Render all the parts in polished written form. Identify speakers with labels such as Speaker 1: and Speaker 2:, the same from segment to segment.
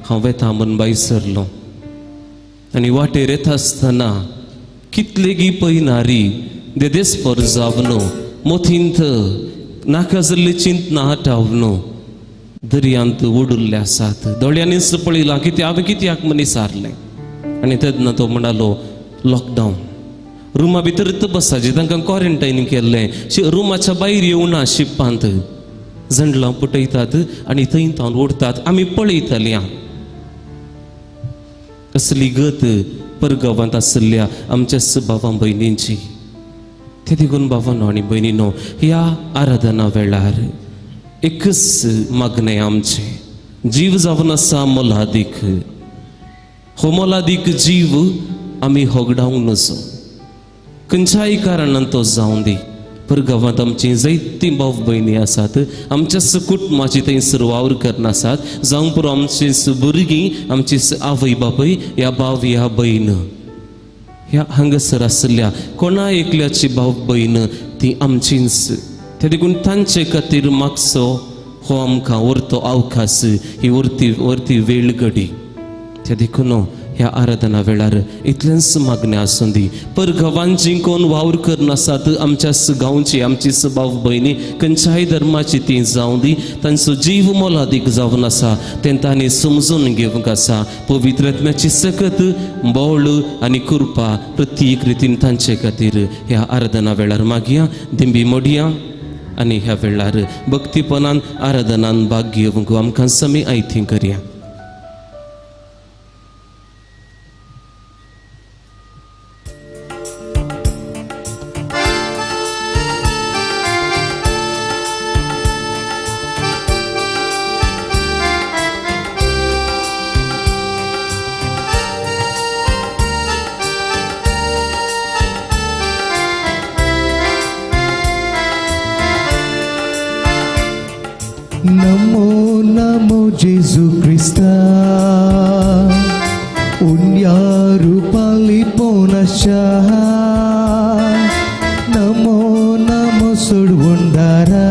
Speaker 1: हांव वेता म्हूण भायर सरलो आनी वाटेर येता आसतना कितलेगी पयनारी देदेस्पर जावन मोतींत नाका जाल्ली चिंतना आटावन दर्यांत उडुल्ले आसात. दोळ्यांनीच पळयलां कित्याक हांवें कित्याक म्हूण विचारलें आनी तेन्ना तो म्हणालो लॉकडावन, रुमा भितर बसाचे, तांकां क्वॉरंटायन केल्लें, रुमाच्या भायर येवना, शिप्पांत जंडलां पुटयतात आनी थंय तावन ओडटात. आमी पळयताली असली गत परगांवांत आशिल्ल्या आमच्या भावां भयणींची. ते देखून भावानो आनी भयणीनो, ह्या आराधना वेळार एकच मागणें आमचें, जीव जावन आसा मोलादीक, हो मोलादीक जीव आमी होगडावंक नजो, खंयच्याय कारणान तो जावं दी. परगांवांत आमची जायतीं भाव भयणी आसात, आमच्याच कुटुंबाची थंयसर वावर करना आसात, जावं पुरो आमची भुरगीं, आमची आवय बापूय ह्या भाव ह्या भयण, ह्या हांगासर आशिल्ल्या कोणा एकल्याची भाव भयण ती आमचीच. ते देखून तांचे खातीर मागचो हो आमकां उरतो अवकाश, ही उरती उरती वेळ घडी. ते देखून ह्या आराधना वेळार इतलेंच मागणें आसूं दी. परगांवांची कोण वावर करनासात, आमच्या गांवची आमची भाव भयणी खंयच्याय धर्माची ती जावं दी, तांचो जीव मोलादीक जावन आसा तें तांणी समजून घेवंक आसा. पवित्र आत्म्याची सकत बोळ आनी कृपा प्रत्येक रितीन तांचे खातीर ह्या आराधना वेळार मागया. दिंबी मोडया आनी ह्या वेळार भक्तीपणान आराधनान भाग घेवंक आमकां समी आयती करया.
Speaker 2: नमो नमो जेजू क्रिस्ता, उन्या रुपाली पोनाशा. नमो नमो सोडवणदारा,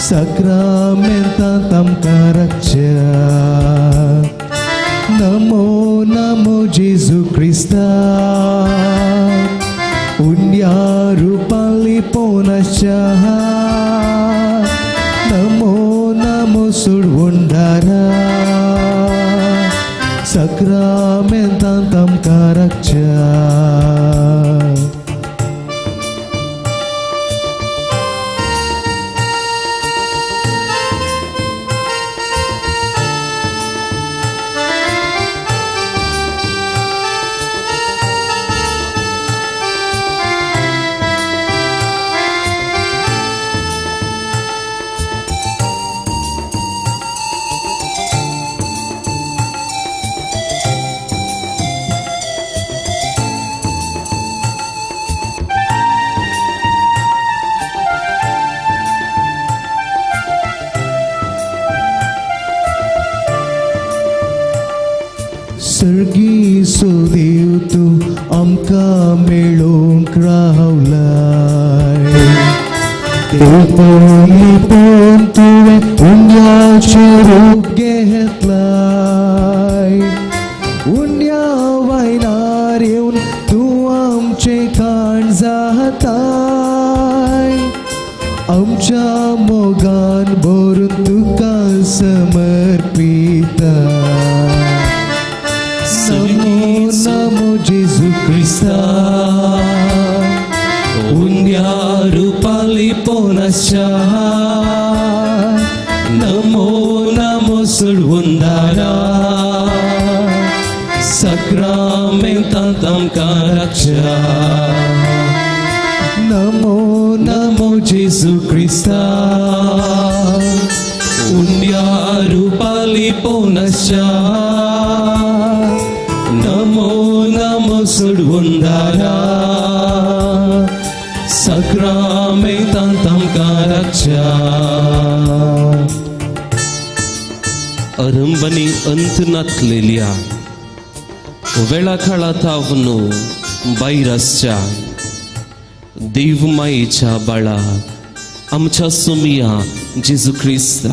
Speaker 2: साक्रामेंतांत आमकां राखच्या. नमो नमो जेजू क्रिस्ता, उन्या रुपाली पोनाशा. नमो नमो सोडवणदारा, साक्रामेंतांत आमकां राखच्या. सर्गी देव तूं आमकां मेळोवंक रावलाय, देव तुवें उंड्याचें रूप घेतलाय. उंड्या वायनार येवन तूं आमचें खाण जाताय, आमच्या मोगान भरून तुका समर्पिता. नमो नमो जेजू क्रिस्ता,
Speaker 1: उंड्या रुपाली पोनाशा. नमो नमो सोडवणदारा, साक्रामेंतांत आमकां राखच्या.
Speaker 2: नमो
Speaker 1: नमो जेजू क्रिस्ता, उंड्या रुपाली पोनाशा. नमो नमो सोडवणदारा, साक्रामेंतांत आमकां राखच्या. अरंबनी अंत नातलेल्या वेळा काळा थावन भायर आसच्या देव मायेच्या बाळा आमच्या सोमिया जेजू क्रिस्ता,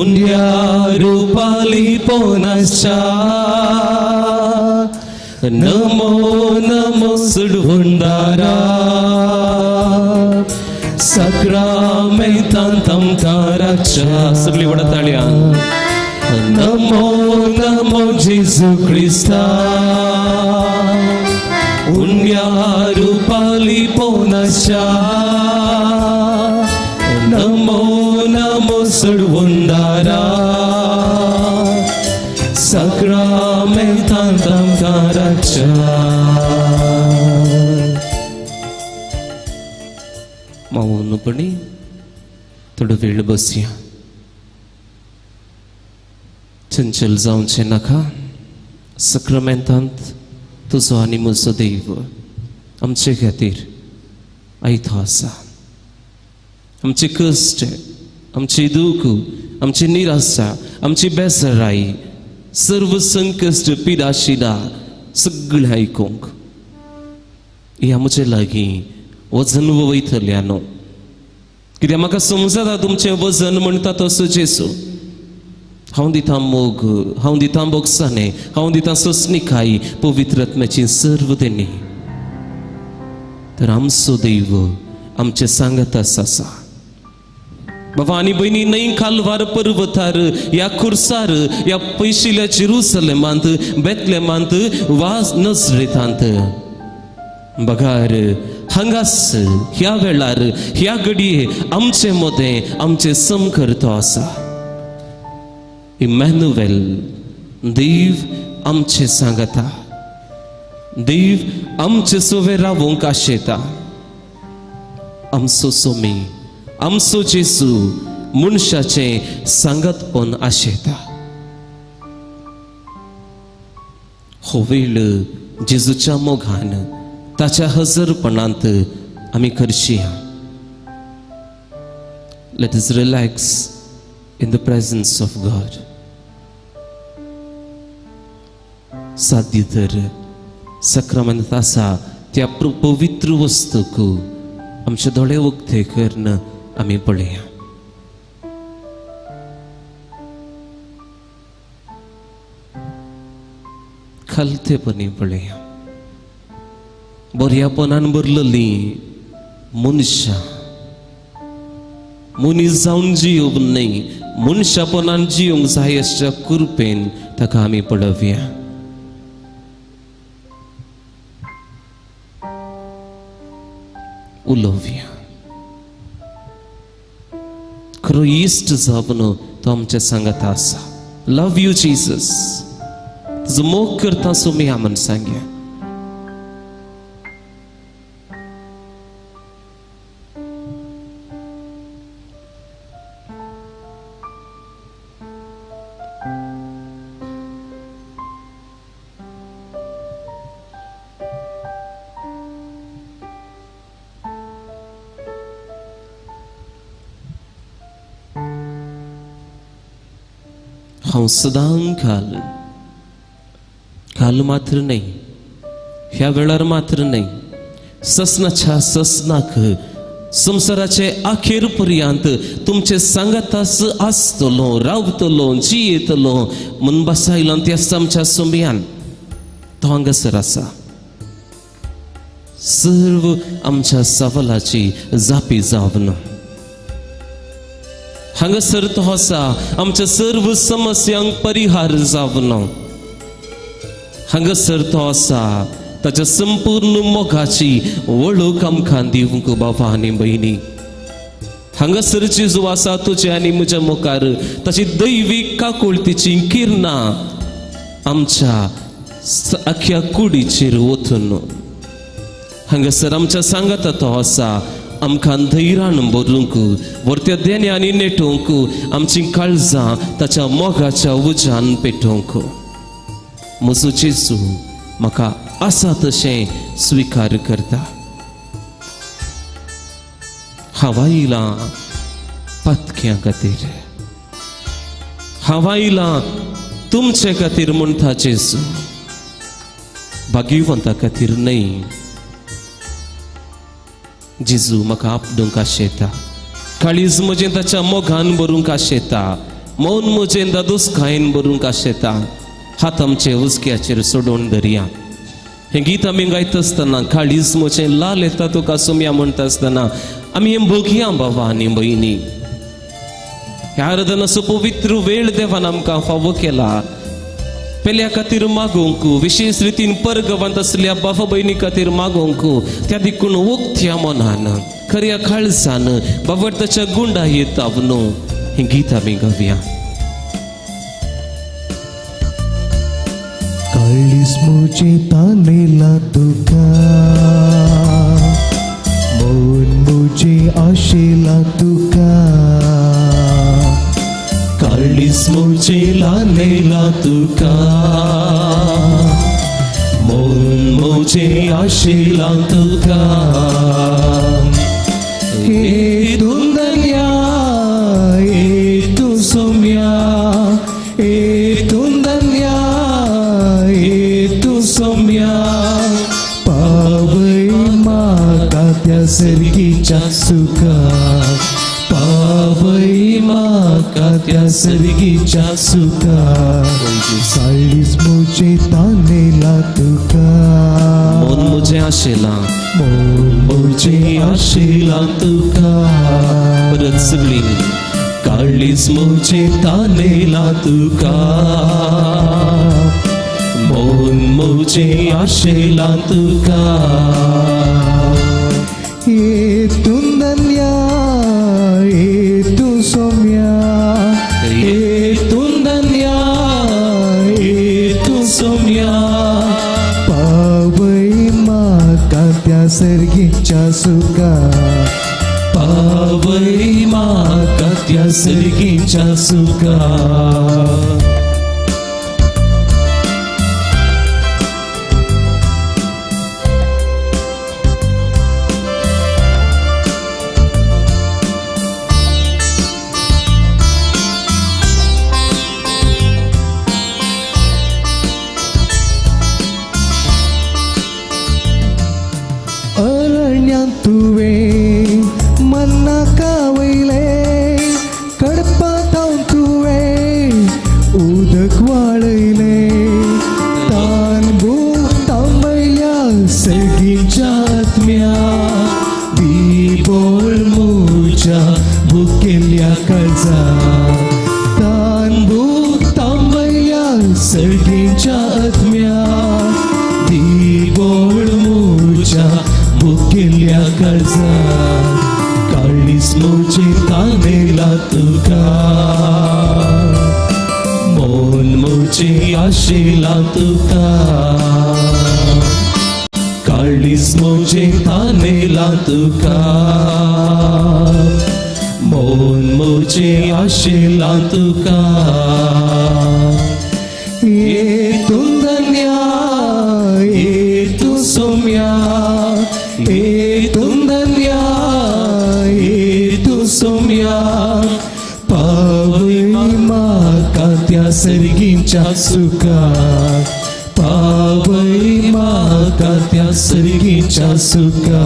Speaker 1: उंड्या रुपाली पोनाच्या नमो नमो सुडवुंदारा सक्रामेंतांत आमकां राखच्या. सगळी व्हडा ताळयान. नमो नमो जेजू क्रिस्ता उंड्या रुपाली पोनाच्या नमो नमो सडवुंदारा सक्रामेंतांत आमकां राखच्या. मौनपणी थोडो वेळ बसया. चंचल जावचें नाका. सक्रामेंतांत तुजो आनी म्हजो देव आमचे खातीर आयतो आसा. आमचे कश्ट, आमचे दूख, आमची निराशा, आमची बेजाराय, सर्व संकश्ट पिडाशिडा सगळें आयकूंक ह्या म्हजे लागीं वजन वयतल्या न्हू. कित्याक म्हाका समजता तुमचें वजन म्हणटा तसो जेजू. हांव दितां मोग, हांव दितां बोगसाणें, हांव दितां सोंसणीकाय, पवित्र आत्म्याची सर्व देणी. तर आमचो देव आमचें सांगत आसा. बाबा आनी भयणी, न्हय कालवार पर्वतार, ह्या खुर्सार, ह्या पयशिल्या जेरुसलेमांत, बेतलेमांत वा नजरेतांत, बगार हांगास ह्या वेळार ह्या घडये आमचे मदें आमचें समकर्तो आसा. इमॅन्युएल देव आमचें सांगता. देव आमचे सोवे रावूंक आशेता. आमचो सोमी, आमचो जेजू मनशाचें सांगतपण आशेता. हो वेळ जेजूच्या मोगान ताच्या हजरपणांत आमी करशी. Let us relax in the presence of God. साध्य तर सक्रामेंत आसा त्या पवित्र वस्तूक आमचे दोळे उक्ते करून आमी पळया. खालतेपणी पळया. बऱ्यापणान भरलेली मनशां, मनीस जावन जियोवंक न्हय, मनशापणान जियोवंक जाय अशा कृपेन ताका आमी पळोवया. उलोवया. खरो इश्ट जावन तो आमच्या सांगाता आसा. लव you Jesus, तुजो मोग करता सोमी म्हण सांगया. हांव सदां काल काल मात्र न्हय, ह्या वेळार मात्र न्हय, ससनाच्या ससनाक संवसाराचे अखेर पर्यंत तुमचे सांगाताच आसतलो, रावतलो, जियेतलो म्हूण बसायलो त्या आमच्या सोम्यान तो हांगासर आसा. सर्व आमच्या सवालाची जापी जावन हांगासर तो आसा. आमच्या सर्व समस्यांक परिहार जावन हांगासर तो आसा. ताच्या संपूर्ण मोगाची वळख आमकां दिवंक बाबा आनी भयणी. हांगासर जेजू आसा तुजे आनी म्हज्या मुखार. ताची दैवीक काकुळतीची किरणां आमच्या आख्या कुडीचेर वचून हांगासर आमच्या सांगाता तो आसा. आमकां धैर्यान भरूंक, व्हरत्या देण्यांनी नेटोवंक, आमची काळजां ताच्या मोगाच्या उज्यान पेटोवंक. म्हजो जेजू म्हाका आसा तशें स्विकार करता. हांव आयलां पातक्यां खातीर, हांव आयलां तुमचे खातीर म्हणटा जेजू, भाग्यवंता खातीर न्हय. जेजू म्हाका आपडूंक आशेता, काळीज म्हजें ताच्या मोगान भरूंक आशेता. मौन म्हजें दादोस कायन भरूंक आशेता. हात आमचे हुसक्याचेर सोडोवन धरया. हें गीत आमी गायता आसतना काळीज म्हजें लाल येता तुका सोम्या म्हणटा आसतना आमी हें भोगया बाबा आनी भयणी. ह्या आराधनाचो पवित्र वेळ देवान आमकां फावो केला. पेल्या खातीर मागोवंक, विशेश रितीन परगवांत आसल्या बाबा भयणी खातीर मागोवंक, त्या देखून उक्त्या मनान खऱ्या काळजान बाबडताच्या गुंडा येत न्हू हें गीत आमी गावया.
Speaker 2: काळीज म्हजें तानेला तुका, मन म्हजें आशेला तुका.
Speaker 1: काळीज म्हजें लानेला तुका, मन म्हजें आशेला तुका.
Speaker 2: हे तूं धन्या, हे तूं सोम्या, हे तूं धन्या, हे तूं सोम्या. पावय म्हाका त्या सर्गीच्या सुखा, पावय म्हाका त्या सर्गीच्या सुखा. काळीज म्हजें तानेला तुका,
Speaker 1: मन म्हजें आशेला,
Speaker 2: मन म्हजें आशेला तुका.
Speaker 1: परत सगळी. काळीज म्हजें तानेला तुका, मन म्हजें आशेला तुका.
Speaker 2: हे तूं धन्या, हे तूं सोम्या,
Speaker 1: हे तूं धन्या, हे तूं सोम्या.
Speaker 2: पावय म्हाका त्या सर्गीच्या सुखा,
Speaker 1: पावय म्हाका त्या सर्गीच्या सुखा.
Speaker 2: अरण्यांत तुवें मन्ना खावयलें, कडपांत तुवें उदक वाळयलें. तान भूक थांबयल्या सर्गीच्या आत्म्या, दिबोळ म्हज्या भुकेल्ल्या काळजा. तान भूक थांबयल्या सर्गीच्या आत्म्या, दिबोळ म्हज्या भुकेल्ल्या काळजा.
Speaker 1: काळीज म्हजें तानेला तुका, मन म्हजें आशेला तुका. काळीज म्हजें तानेला तुका, मन म्हजें आशेला तुका.
Speaker 2: हे तूं धन्या, हे तूं सोम्या, हे तूं धन्या, हे तूं सोम्या. पावय म्हाका त्या सर्गीच्या सुखा, पावय म्हाका त्या सर्गीच्या सुखा.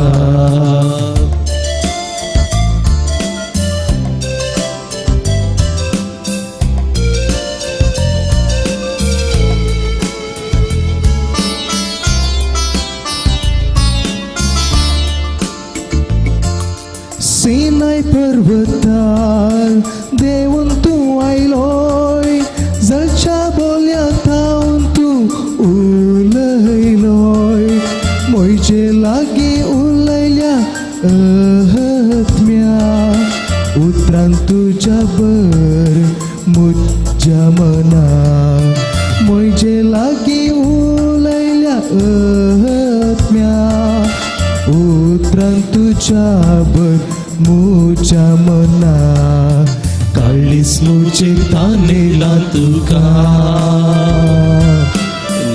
Speaker 2: सिनाय पर्वतार देवन तूं आयलोय, जळच्या बोल्या थावन तूं उलयलोय. म्हजे लागीं उलयल्या आत्म्या, उतरान तुज्या बर म्हज्या मना. म्हजे लागीं उलयल्या आत्म्या, उतरान तुज्या बर म्हज्या मना.
Speaker 1: काळीज म्हजें तानेला तुका,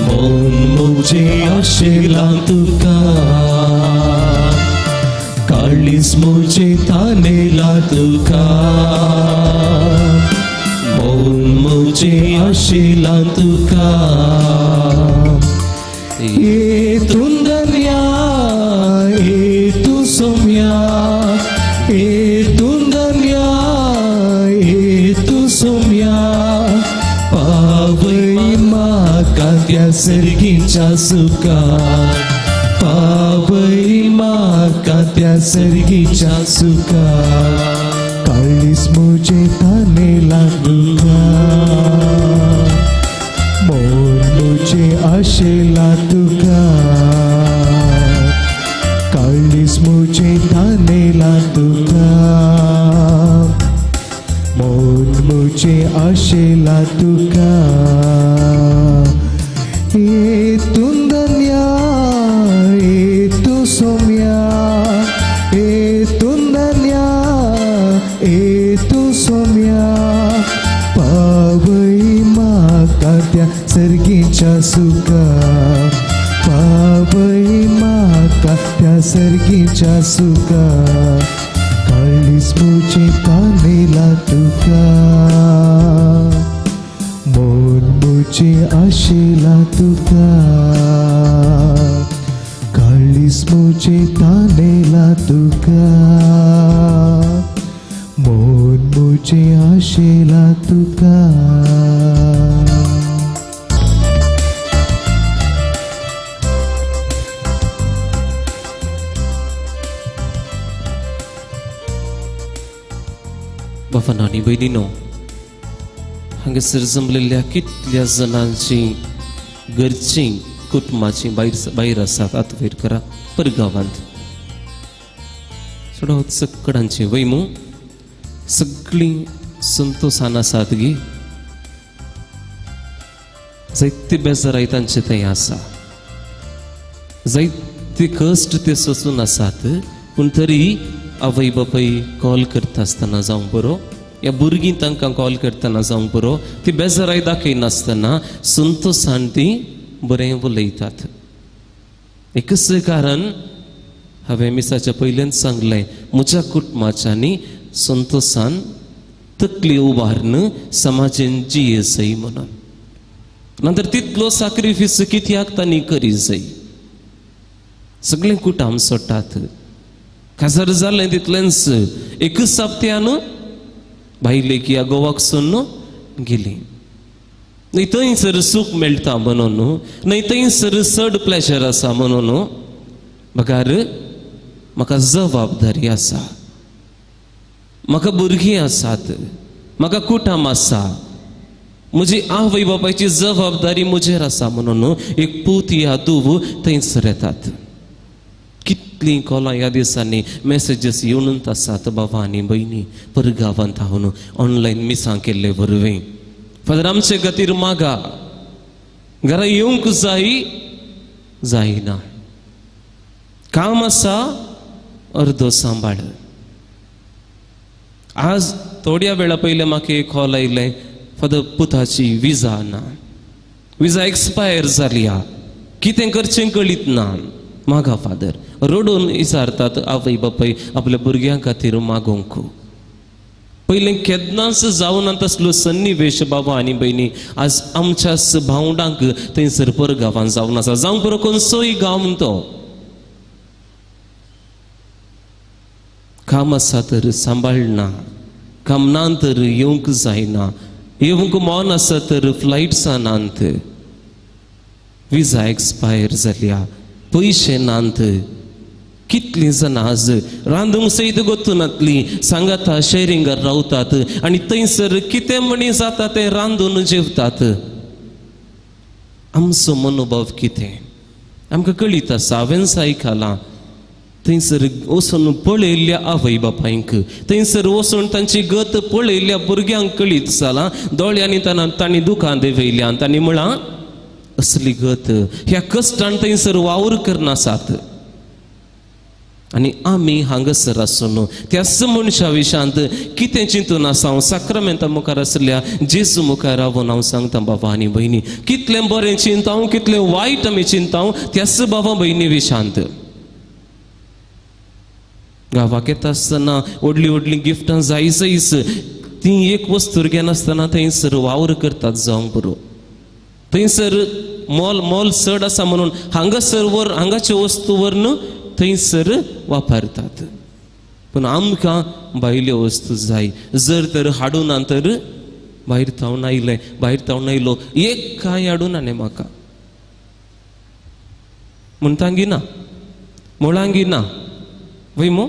Speaker 1: मन म्हजें आशेला तुका. काळीज म्हजें तानेला तुका, मन म्हजें आशेला तुका.
Speaker 2: हे तूं धन्या, हे तूं सोम्या, हे तूं धन्या, हे तूं सोम्या पावय म्हाका त्या सर्गीच्या सुखा पावय म्हाका त्या सर्गीच्या सुखा काळीस मुजे तानेला तुका मोन मुजे आशेला तुका काळीस मुजे तानेला तुका मोन मुजे आशेला तुका येतून धन्या येतू सोम्या येतून धन्या येतू सोम्या पावय म्हाका त्या सर्गीच्या सुखा पावय म्हाका त्या सर्गीच्या सुखा काळीस मुजे तानेला तुका मोन मुजे आशेला तुका काळीस मुजे तानेला तुका मोन मुजे आशेला तुका.
Speaker 1: बाबांनो आनी भयणीनो, हांगासर जमलेल्या कितल्या जाणांची घरची कुटुंबाची भायर आसात हात वयर करा परगांवांत चडोत सकडांची वय मू सगळीं संतोसान आसात गी जायते बेजाराय तांचे थंय आसा जायते कश्ट ते सोसून आसात पूण तरी आवय बापाय कॉल करता आसतना जावं बरो या भुरगीं तांकां कॉल करतना जावं बरो ती बेजाराय दाखयनासतना संतोसान ती बरें उलयतात. एकच कारण हांवें मिसाच्या पयल्यान सांगलें म्हज्या कुटुंबाच्यांनी संतोसान तकली उबारून समाजेन जिये जाय म्हणून नंतर तितलो साक्रिफीस कित्याक तांणी करी जाय. सगळें कुटाम सोडटात काजार जालें तितलेंच एकच साप्त्यान भायले की ह्या गोवाक सोडून गेली. न्हय थंयसर सूख मेळटा म्हणून न्हय थंयसर चड प्लेजर आसा म्हणून बगार म्हाका जबाबदारी आसा म्हाका भुरगीं आसात म्हाका कुटाम आसा म्हजी आवय बापायची जबाबदारी म्हजेर आसा म्हणून एक पूत या धूव थंयसर येतात. कितलीं कॉलां ह्या दिसांनी मॅसेजीस येवनूच आसात बाबा आनी भयणी परगांवांत हांव ऑनलायन मिसां केल्ले वरवीं फादर आमचे खातीर मागा घरा येवंक जाय जायना काम आसा अर्दो सांबाळ. आज थोड्या वेळा पयलें म्हाका एक कॉल आयलें फादर पुताची विजा ना विजा एक्सपायर जाली कितें करचें कळीत ना मागा फादर रडून विचारतात आवय बापाय आपल्या भुरग्यां खातीर मागोवंक. पयलें केन्नाच जावना तसलो सन्निवेश बाबा आनी भयणी आज आमच्या भावंडांक थंयसर परगांवान जावन आसा जावंक पुरो खंयचोय गांव तो काम आसा तर सांबाळना काम ना तर येवंक जायना येवंक मन आसा तर फ्लायट्सां नात विजा एक्सपायर जाल्या पयशे नात. कितलीं जाणां आज रांदूंक सयत गोतूनातली सांगाता शेरिंगार रावतात आनी थंयसर कितें म्हणी जाता तें रांदून जेवतात. आमचो मनोभाव कितें आमकां कळीत आसा हांवेंच आयकलां थंयसर वचून पळयल्ल्या आवय बापायंक थंयसर वचून तांची गत पळयल्ल्या भुरग्यांक कळीत जालां दोळ्यांनी तांणी दुकां देंवयल्यान तांणी म्हळां असली गत ह्या कश्टान थंयसर वावर करनासात आनी आमी हांगासर आसून त्याच मनशा विशांत कितें चिंतून आसा हांव साक्रामेंता मुखार आसल्या जेजू मुखार रावन हांव सांगता बाबा आनी भयणी कितलें बरें चिंता हांव कितलें वायट आमी चिंता त्याच बाबा भयणी विशांत. गांवाक येता आसतना व्हडलीं व्हडलीं गिफ्टां जाय जायच ती एक वस्तू घेनासतना थंयसर वावर करतात जावंक पुरो थंयसर मोल मोल चड आसा म्हणून हांगासर वर हांगाच्यो वस्तू व्हरून थंयसर वापरतात पूण आमकां भायल्यो वस्तू जाय जर तर हाडूना तर भायर थावन आयलें, भायर थावन आयलो, एक कांय हाडून आनी म्हाका म्हणटांगी ना, मुळांगी ना, वय मो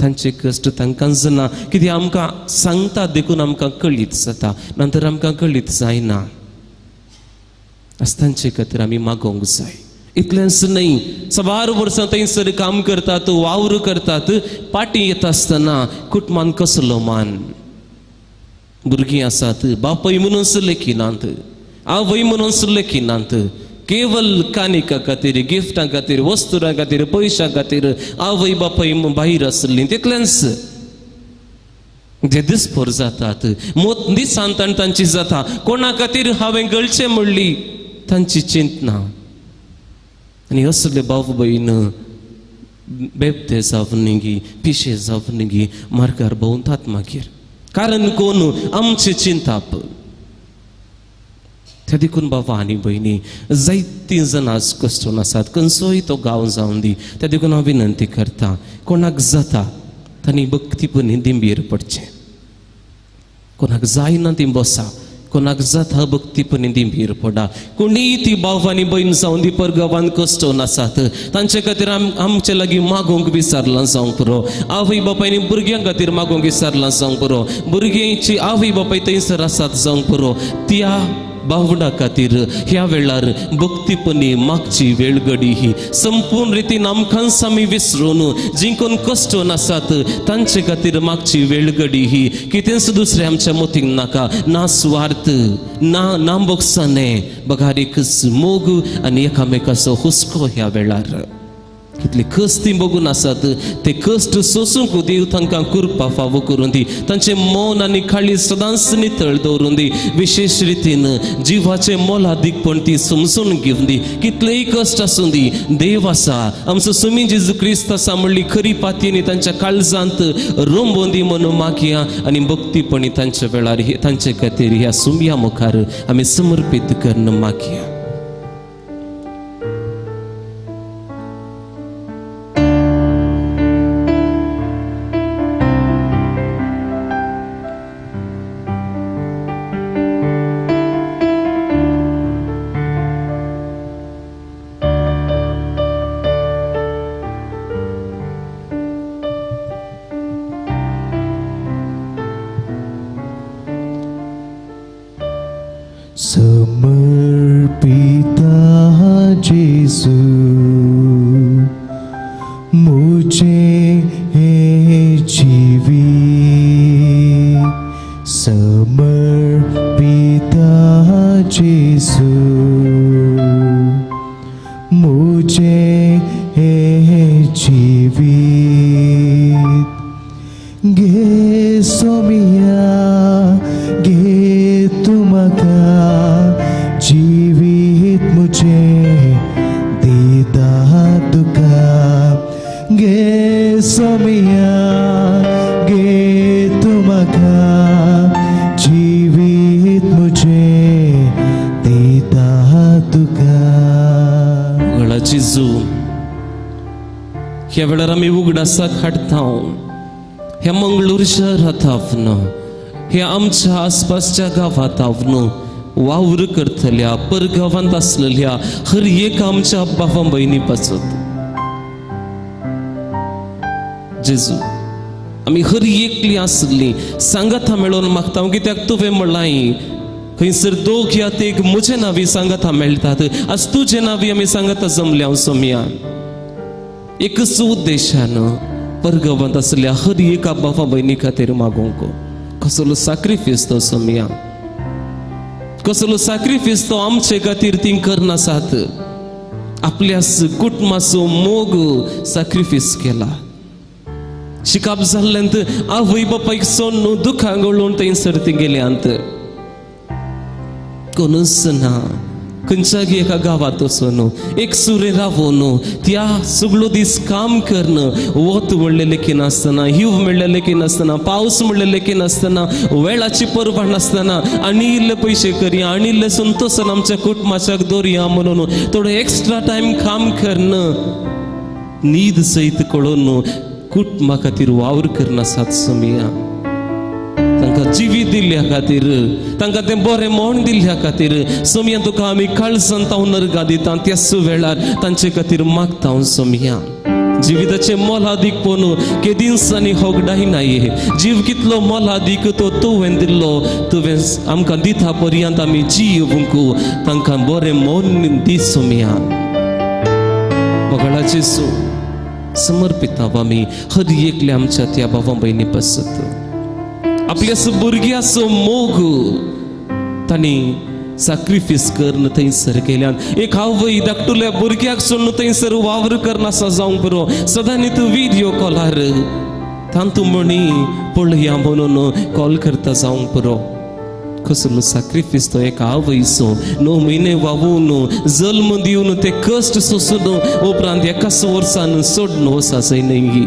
Speaker 1: तांचे कश्ट तांकांच ना. कितें आमकां सांगता देखून आमकां कळीत जाता, नंतर आमकां कळीत जायना. आस तांचे खातीर आमी मागोवंक जाय. इतलेंच न्हय, साबार वर्सां थंयसर काम करतात, वावर करतात, पाटी येता आसतना कुटुंबान कसलो मान, भुरगीं आसात, बापूय म्हणून लेखिनात, आवय म्हणून लेखिनात, केवल कानिका खातीर, गिफ्टां खातीर, वस्तुरां खातीर, पयशां खातीर आवय बापूय भायर आसली. तितलेंच जे दिसभर जातात, मोत निसांतान तांची जाता, कोणा खातीर हांवें गळचें म्हणली तांची चिंतना. आनी असले भाव भयण बेबते जावन गी, पिशे जावन गी मार्गार भोंवतात मागीर. कारण कोण आमचें चिंताप. त्या देखून बाबा आनी भयणी जायतीं जाणां आज कश्टून आसात, खंयचोय तो गांव जावन दी. त्या देखून हांव विनंती करता, कोणाक जाता तांणी भक्तीपणी दिंबेर पडचें, कोणाक जायना ती बसा, कोणाक जाता भक्तीपणी दिंबेर पडा. कोणीय ती भाव आनी भयण जावन दी परगांवान कश्टून आसात, तांचे खातीर आमचे लागीं मागूंक विसरलां जावंक पुरो. आवय बापायनी भुरग्यां खातीर मागूंक विसरलां जावंक पुरो. भुरग्यांची आवय बापाय थंयसर आसात जावंक पुरो. त्या भावना खातीर ह्या वेळार भक्तीपणी मागची वेळगडी ही संपूर्ण रितीन आमकांच आमी विसरून जी कोण कश्टून आसात तांचे खातीर मागची वेळगडी ही. कितेंच दुसरें आमच्या मतींक नाका, ना सुवार्थ, ना ना बोगसाने, बघार एकच मोग आनी एकामेकाचो हुस्को. ह्या वेळार कितले कश्ट ती बघून आसात, ते कश्ट सोसूंक देव तांकां कृपा फावो करून दी, तांचें मन आनी काळीज सदांच नितळ दवरून दी. विशेश रितीन जिवाचें मोलादीकपण ती समजून घेवन दी. कितलेय कश्ट आसूं दी, देव आसा, आमचो सुमी जेजू क्रिस्त आसा म्हणली खरी पातयेनी तांच्या काळजांत रोंबोवन दी म्हणून मागया. आनी भक्तीपणी तांच्या वेळार तांचे खातीर ह्या सुमया मुखार आमी समर्पीत करून मागया.
Speaker 2: समर्पिता जेसू मुझे है जीवी, समर्पिता जेसू मुझे है जीवित. गे सोमिया गे तुमका जीवित मुझे दीदा तुका, गे सोमिया गे तुमका जीवित मुझे दीदा तुका.
Speaker 1: गळा जेजू, ह्या वेळार आमी उगडासाक हाडटा ह्या मंगळूर शहरांत हांव, ह्या आमच्या आसपासच्या गांवांत हांव वावर करतल्या परगांवांत आसलेल्या हर एक आमच्या बाबा भयणी पासत. जेजू, आमी हर एकली आसली सांगाता मेळोवन मागता, कित्याक तुवें म्हणलां खंयसर दोग या तेग म्हजे नांवी सांगाता मेळटात. आज तुजे नांवी आमी सांगाता जमल्या सोमया एकच उद्देशान परगांवांत आसल्या हर एका बाबा भयणी खातीर मागोवंक. कसलो साक्रिफीस तो सोमया, कसलो साक्रिफीस तो आमचे खातीर ती करनासात. आपल्या कुटुंबाचो मोग साक्रिफीस केला. शिकाप जाल्ल्यान आवय बापायक सोडून दुखां गळून थंयसर ती गेल्यांत. कोणूच ना, खंयच्यागी एका गांवांत वचून एक सुरे रावून त्या सगळो दीस काम करून, वत व्हडलें लेखिनासतना, हिव म्हणलें लेखिनासतना, पावस म्हणलें लेखिनासतना, वेळाची पर्वा नासतना आनी इल्ले पयशे करया आनी इल्ले संतोशान आमच्या कुटुंबाच्याक दवरया म्हणून थोडो एक्स्ट्रा टायम काम करून न्हीद सयत कळोवन कुटुंबा खातीर वावर करनासात सोमया. तांकां जिवीत दिल्ल्या खातीर, तांकां तें बरें म्हण दिल्ल्या खातीर सोमया तुका आमी काळजान तावन नरगा दिता. त्याच वेळार तांचे खातीर मागता सोमया, जिविताचे मोलादीक पणू केदींसांनी होगडायनाय. जीव कितलो मोलादीक तो तुवें दिल्लो, तुवें आमकां दिता पर्यंत आमी जियोवंक तांकां बरें मन दी सोमया. मोगाळा जेजू, समर्पिता आमी हर एकल्या आमच्या त्या भावा भयणी पासत. आपल्या भुरग्याचो मोग तांणी साक्रिफीस करून थंयसर गेल्यान. एक आवय धाकटुल्या भुरग्याक सोडून थंयसर वावर करनासा जावंक पुरो, सदांनी तूं विडियो कॉलार तांतू म्हणी पळया म्हणून कॉल करता जावंक पुरो. कसलो साक्रिफीस तो एका आवयचो! 9 म्हयने वावून, जल्म दिवन, ते कश्ट सोसून उपरांत एकाच वर्सान सोडून वचाचय न्हय.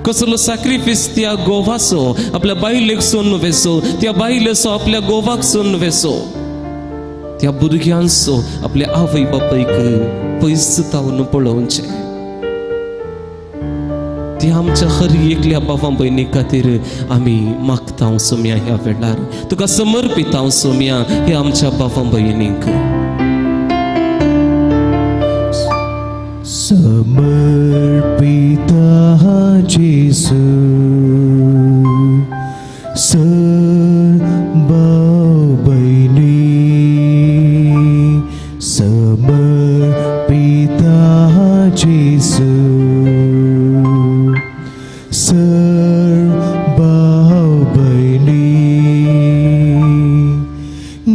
Speaker 1: कसलो साक्रिफीस त्या गोवाचो, आपल्या बायलेक सोडून वेचो, त्या बायलेचो आपल्या गोवाक सोडून वेचो, त्या भुरग्यांचो आपल्या आवय बापायक पयस तावन पळोवचें. ती आमच्या हर एकल्या बाबा भयणी खातीर आमी मागता सोमया. ह्या वेळार तुका समर्पिता सोमया ह्या आमच्या बाबा भयणींक.
Speaker 2: समर्पिता जेसू सर भयणी, समर्पिता जेसू सर भयणी.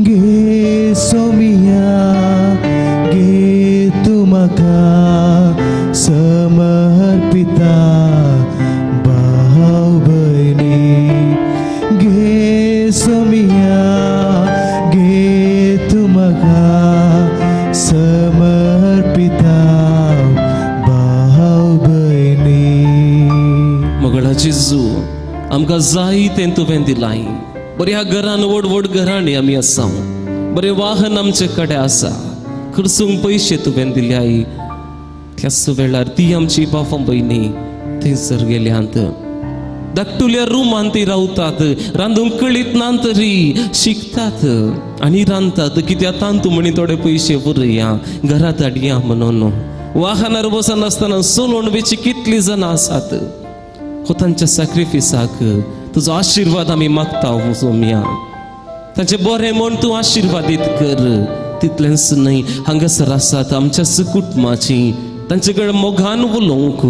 Speaker 2: गे सोमिया, गे तुमका समर्पिता भाव भयणी. गे सोमिया, गे तुमका समर्पिता भाव भयणी.
Speaker 1: मोगाळा जेजू, आमकां जाय तें तुवें दिलाय. बऱ्या घरान, व्हड व्हड घरांनी आमी आसा, बरें वाहन आमचे कडेन आसा, खर्चूंक पयशे तुवें दिल्याय. त्याच वेळार ती आमची बाबा भयणी थंयसर गेल्यांत, धाकटुल्या रुमान ती रावतात. रांदूंक कळीत ना तरी शिकतात आनी रांदतात, कित्याक तांतू म्हणी थोडे पयशे उरया, घरात हाडया म्हणून. वाहनार बसनासतना चलोवन वेची कितली जाणां आसात. हो तांच्या सॅक्रिफिसाक तुजो आशिर्वाद आमी मागता सोमया. तांचे बरें म्हण तूं आशिर्वादीत कर. तितलेंच न्हय, हांगासर आसात आमच्याच कुटुंबाची, तांचे कडेन मोगान उलोवंक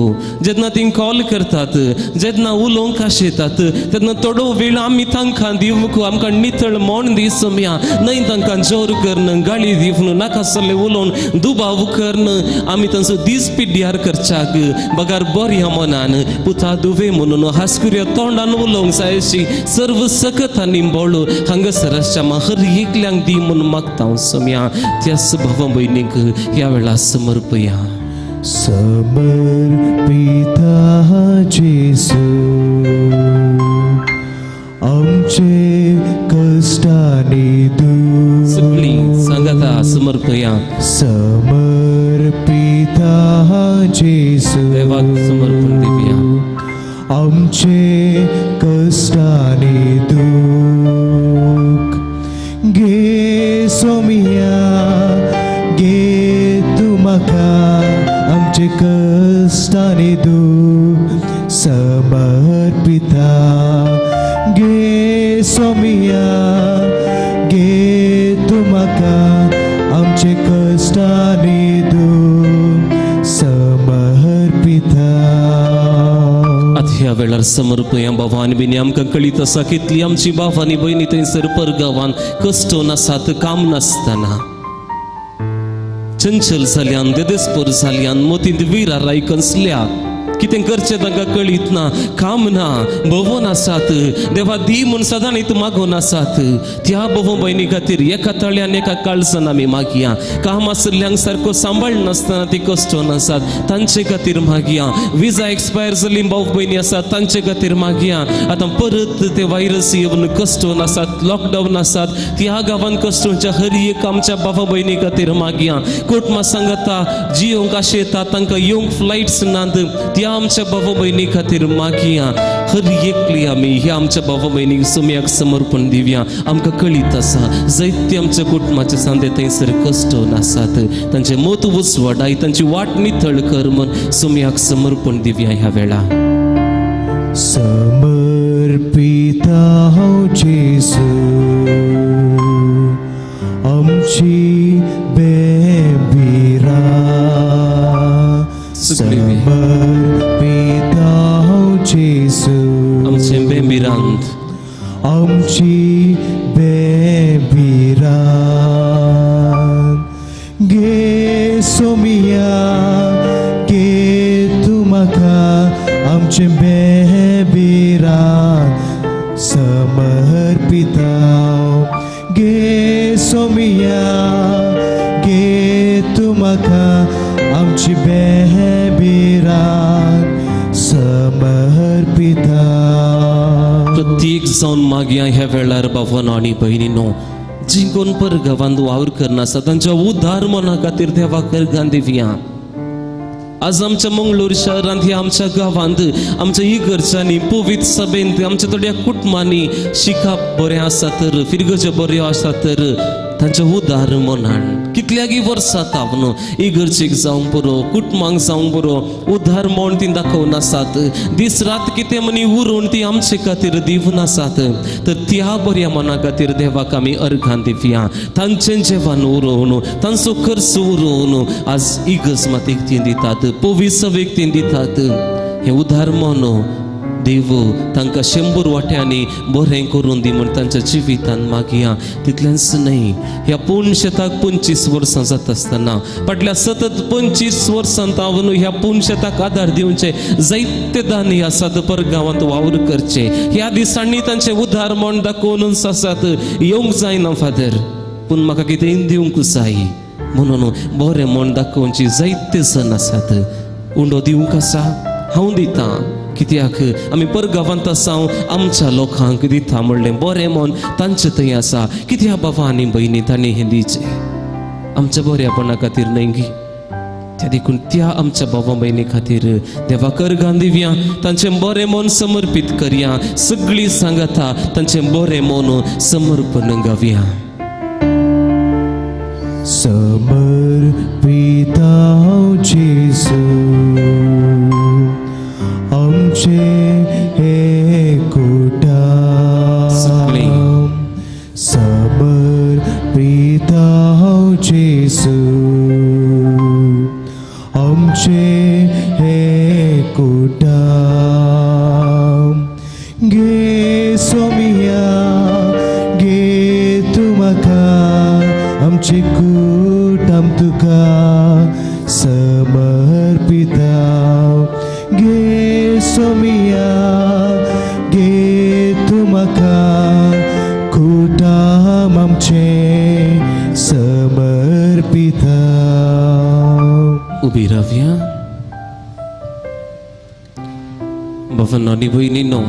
Speaker 1: जेन्ना ती कॉल करतात, जेन्ना उलोवंक आशेतात, तेन्ना थोडो वेळ आमी तांकां दिवंक आमकां नितळ मन दी सोमया. न्हय तांकां जोर करून, गाळी दिवन, नाका जाल्लें उलोवन, दुबाव करून आमी तांचो दीस पिड्ड्यार करच्याक बगार बऱ्या मनान पुता दुवे म्हणून हांसकुऱ्या तोंडान उलोवंक जाय अशी सर्व सकत आनी बळ हांगासर आसच्या हर एकल्यांक दी म्हणून मागता सोमया. त्याच भावा भयणीक ह्या वेळार समर्पया.
Speaker 2: समर्पिता जेसू आमचे कष्टानी
Speaker 1: सगळीं
Speaker 2: दूर.
Speaker 1: सांगाता समर्पया.
Speaker 2: समर्पिता जेसू
Speaker 1: देवाक समर्पण दिवया.
Speaker 2: आमचे कष्टानी दुख. गे सोमिया, गे तुमका आमचे कष्टानी दुख समर्पिता. गे सोमिया, गे तुमका आमचे कष्टानी दुख समर्पिता.
Speaker 1: आतां ह्या वेळार समर्पया बाबा आनी भयणी. आमकां कळीत आसा कितली आमची बाबा आनी भयणी थंयसर परगांवान कश्ट नासात, काम नासतना चंचल जाल्यान, देदेस्पर जाल्यान, मतींत विरार आयकसल्या, कितें करचें तांकां कळीत ना, काम ना, भोंवोन आसात. देवा दी म्हूण सदां न्ही मागोन आसात. त्या भोव भयणी खातीर एका तळ्यान एका काळजान आमी मागया. काम आशिल्ल्यांक सारको सांबाळ नासतना ती कश्टोन आसात, तांचे खातीर मागया. विजा एक्सपायर जाल्ली भाव भयणी आसात, तांचे खातीर मागया. आतां परत ते व्हायरस येवन कश्टोन आसात, लॉकडावन आसात, त्या गांवान कश्टोनच्या हर एक आमच्या बाबा भयणी खातीर मागया. कुटुंबा सांगता जियोंक आशेता, तांकां येवंक फ्लायट्स नात, त्या ह्या आमच्या भावा भयणी खातीर मागया. हर एकली आमी ह्या आमच्या भावा भयणीक सोमयाक समर्पण दिवया. आमकां कळीत आसा जायते आमच्या कुटुंबाचे सांदे थंयसर कश्ट आसात, तांचे मत उजवाडाय, तांची वाट नितळ कर म्हण सोमयाक समर्पण दिवया ह्या वेळा.
Speaker 2: समर्पिता हांव जेजू आमची बेबिरा, समर्पिता हांव जेजू
Speaker 1: आमचे बेबिरांत,
Speaker 2: आमची बेबिरा. गे सोमिया गे तूं म्हाका आमचे बेबिरा समर्पिता. गे सोमिया गे तूं म्हाका आमची बेबिरा समर्पिता.
Speaker 1: प्रत्येक जावन मागया ह्या वेळार बाबानो आनी भयणीनो, जी कोण परगांवांत वावर करना तांच्या उदार मना खातीर देवाक अर्गां दिवया. आज आमच्या मंगळूर शहरांत ह्या आमच्या गांवांत आमच्या इगर्जांनी पवित्र सभेंत आमच्या थोड्या कुटुंबांनी शिकप बरें आसा तर फिरगज बऱ्यो आसा तर तांच्या उदार मनान कितल्यागी वर्सां तावन इगर्जेक जावंक पुरो, कुटुंबांक जावंक पुरो उदार म्हण ती दाखोवन आसात. दीस रात कितें म्हणी उरोवन ती आमचे खातीर दिवन आसात. तर त्या बऱ्या मना खातीर देवाक आमी अर्घां दिवया. तांचें जेवण उरोवन तांचो खर्च उरोवन आज इगर्ज मातीक ती दितात, पवित्र सभेक ती दितात. हें उदार मन देव तांकां 100 वाट्यांनी बरें करून दी म्हण तांच्या जिवितान मागया. तितलेंच न्हय, ह्या पूर्ण शेताक 25 वर्सां जाता आसतना फाटल्या सतत 25 वर्सां तावन ह्या पूर्ण शेताक आदार दिवचे जायते दानी आसात परगांवांत वावर करचे. ह्या दिसांनी तांचे उदार म्हण दाखोवनच आसात. येवंक जायना फादर, पूण म्हाका कितेंय दिवंक जाय म्हणून बरें म्हण दाखोवची जायते जण आसात. उंडो दिवंक आसा हांव दितां, कित्याक आमी परगांवांत आसा आमच्या लोकांक दिता म्हणलें बरें मन तांचे थंय आसा. कित्याक बाबा आनी भयणी तांणी हें दिवचें आमच्या बऱ्यापणा खातीर न्हय गी. त्या देखून त्या आमच्या बाबा भयणी खातीर देवाक अर्गां दिवया. तांचें बरें मन समर्पीत करया. सगळीं सांगता तांचें बरें मन समर्पण गावया.
Speaker 2: समर्पिता हांव जेजू आमचे हे कुटा, समर्पिता हांव जेजू आमचे हे कुटा. गे सोमिया गे तूं म्हाका आमचे कूट आम तुका समर्पिता. गे सोमिया गे तूं म्हाका कुटाम आमचे समर्पिता.
Speaker 1: उबी रावया. बाबांनो आनी भयणीनो,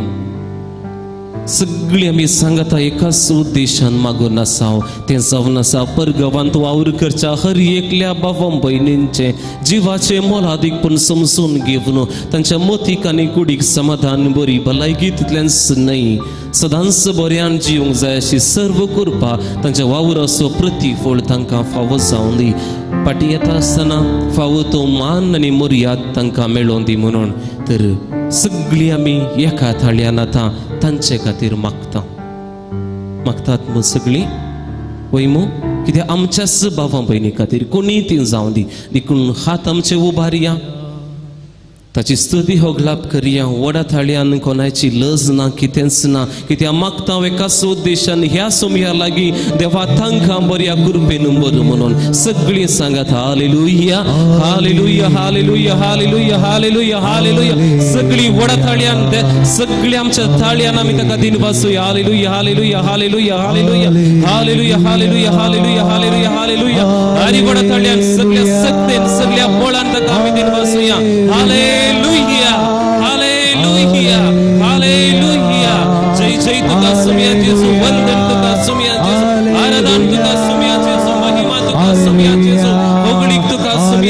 Speaker 1: सगळीं आमी सांगता एकाच उद्देशान मागून आसा, तें जावन आसा परगांवांत वावर करच्या हर एकल्या बाबा भयणींचें जिवाचें मोलादीकपण समजून घेवन तांच्या मतीक आनी कुडीक समाधान बरी भलायकी तितल्याच न्हय सदांच बऱ्यान जिवंक जाय अशी सर्व कृपा तांच्या वावराचो प्रतिफळ तांकां फावो जावं दी. फाटीं येता आसतना फावो तो मान आनी मर्याद तांकां मेळोवन दी म्हणून तर सगळीं आमी एका थाळयान आतां तांचे खातीर मागता. मागतात मू सगळीं वय मू, कित्याक आमच्याच बाबा भयणी खातीर कोणीय ती जावं दी. देखून हात आमचे उबारया, ताची स्तुती होगलाप करया. व्हडा थाळयान कोणाची लज ना, कितेंच ना, कित्याक मागता एकाच उद्देशान ह्या सोमया लागीं देवा तांकां बऱ्या कृपेन बरो म्हणून सगळीं सांगात hallelujah hallelujah hallelujah hallelujah hallelujah hallelujah. सगळीं व्हडा थाळयान सगळीं आमच्या थाळयान आमी ताका दिनवासूया. Hallelujah hallelujah hallelujah hallelujah hallelujah hallelujah hallelujah hallelujah hallelujah. आनी व्हडा थाळयान सगळ्या सक्तेन सगळ्या बळान ताका आमी दिनवासूया. Hallelujah hallelujah hallelujah. जय जय तुका सुमिया जेजू, वंदन तुका सुमिया जेजू, आराधन तुका सुमिया जेजू, महिमा तुका सुमिया जेजू, होगळीक तुका सुमिया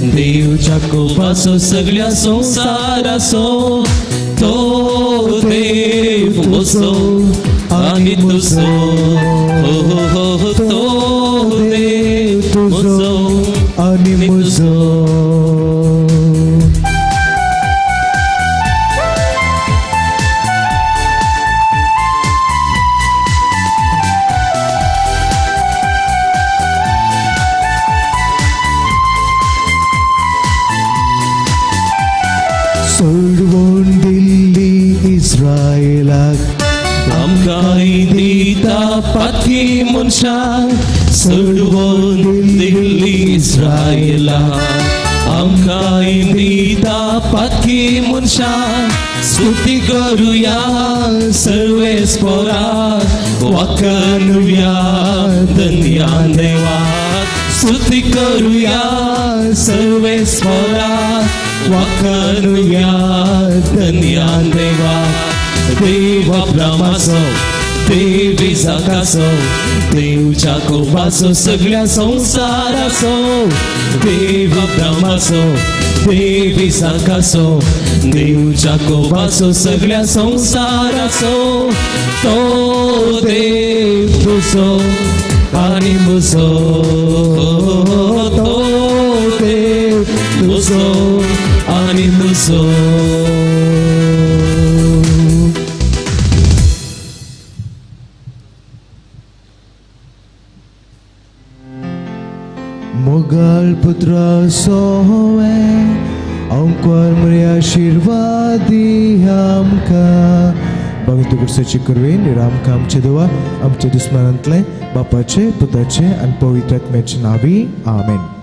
Speaker 1: देव जाकोबाचो सगळ्या संवसाराचो तो देव म्हजो आनी तुजो हो हो हो तो देव म्हजो
Speaker 2: आनी म्हजो. सोडवून दिल्ली इस्रायलाक
Speaker 1: आमकां दिता पाखी मनशाक सोडवून दिल्ली इस्रायलाक आमकां दिता पाखी मनशाक स्तुती करुया सर्वेस्पोराक वाकनुया धन्या देवाक स्तुती करुया सर्वेस्पोराक वाकनुया धन्या देवाक. देव अब्रामाचो देव इसाकाचो देव जाकोबाचो सगळ्या संवसाराचो देव अब्रामाचो देव इसाकाचो देव जाकोबाचो सगळ्या संवसाराचो तो देव तुजो आनी म्हजो तो देव तुजो आनी म्हजो.
Speaker 2: मोगाळ पुत्रा सोवे अंकुर मरे आशिर्वादी आमकां बाबा तुकडसाची करवेन आमकां आमचे देवा आमच्या दुस्मनांतले बापाचे पुताचे आनी पवित्र आत्म्याचे नावी आमेन.